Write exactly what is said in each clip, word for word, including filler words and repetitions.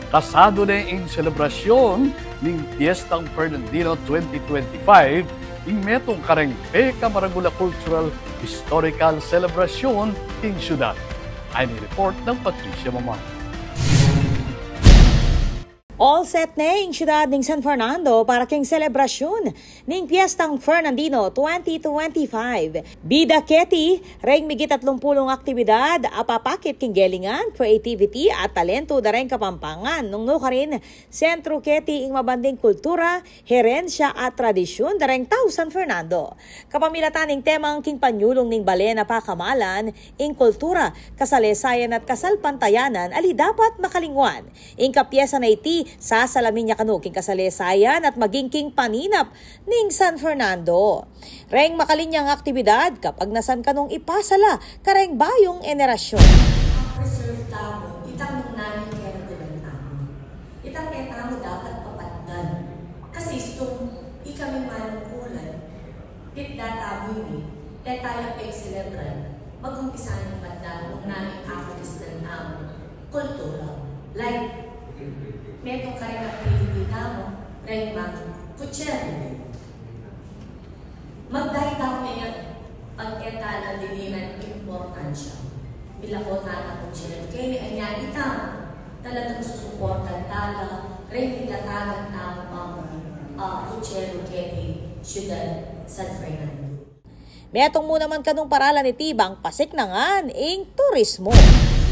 Kasadu ne ing selebrasyun ning Piestang Fernandino twenty twenty-five, ing metung kareng pekamaragul a cultural historical selebrasyun king syudad. Ay, may report ng Patricia Mamang. All set ne ing syudad ning San Fernando para king selebrasyun ning Piestang Fernandino twenty twenty-five. Bida keti reng migit atlumpulung aktibidad a papakit king gelingan, creativity at talentu da reng Kapampangan. Nung nukarin, sentru keti ing mabanding kultura, herensya at tradisyun da reng tau San Fernando. Kapamilatan ning temang king panyulung ning balen a pakamalan, ing kultura, kasalesayan at kasalpantayanan ali dapat makalingwan. Ing kapyesa na iti, sasalamin ya kanu king kasalesayan at maging king paninap ning San Fernando. Reng makalinyang aktibidad, kapagnasan kanung ipasala kareng bayung henerasyon. Preserve tamu itang nung nanu ing kayaragulan tamu. Itang e tamu dapat papatdan. Kasi istung ikami manungkulan, pitda tamu ini, e taya pagselebran, mag-umpisa nang patdan nung nanu ing kapagisnan tamu. Kultura. Like, metung kareng activity tamu, reng mangkutselu. Magdaydaw ne yan, pag e ta la dininan importansya. Mila ko tana kutselu. Keni anya ita, talagang susuportan ta la, reng itatagan tamu pang, ah, kutselu keti syudad San Fernando. Metung mu naman kanung paralan iti bang pasiknangan ing turismo.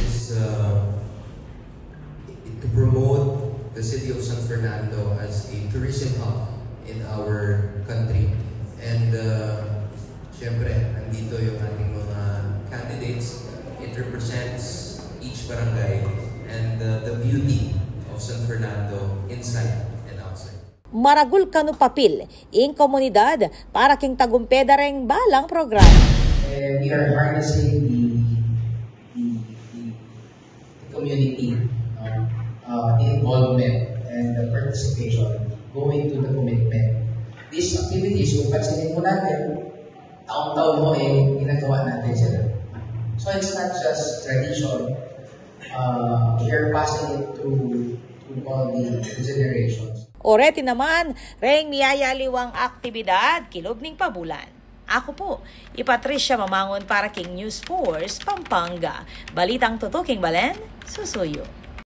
Is, uh, to promote the city of San Fernando as a tourism hub in our country. And, uh, syempre, nandito yung ating mga candidates. It represents each barangay and, uh, the beauty of San Fernando inside and outside. Maragul kanu papil ing komunidad para king tagumpe da reng balang programa. Eh, we are harnessing the, the, the community, uh, uh, involvement and the participation going to the commitment. These activities, kung pansinin mo natin, taon-taon mo eh, ginagawa natin sila. So it's not just tradition, uh, we are passing it through to all the generations. O reti naman, reng miyayaliwang aktibidad, kilub ning pabulan. Aku pu, i Patricia Mamangun para king News Force Pampanga. Balitang tutuking balen, susuyu.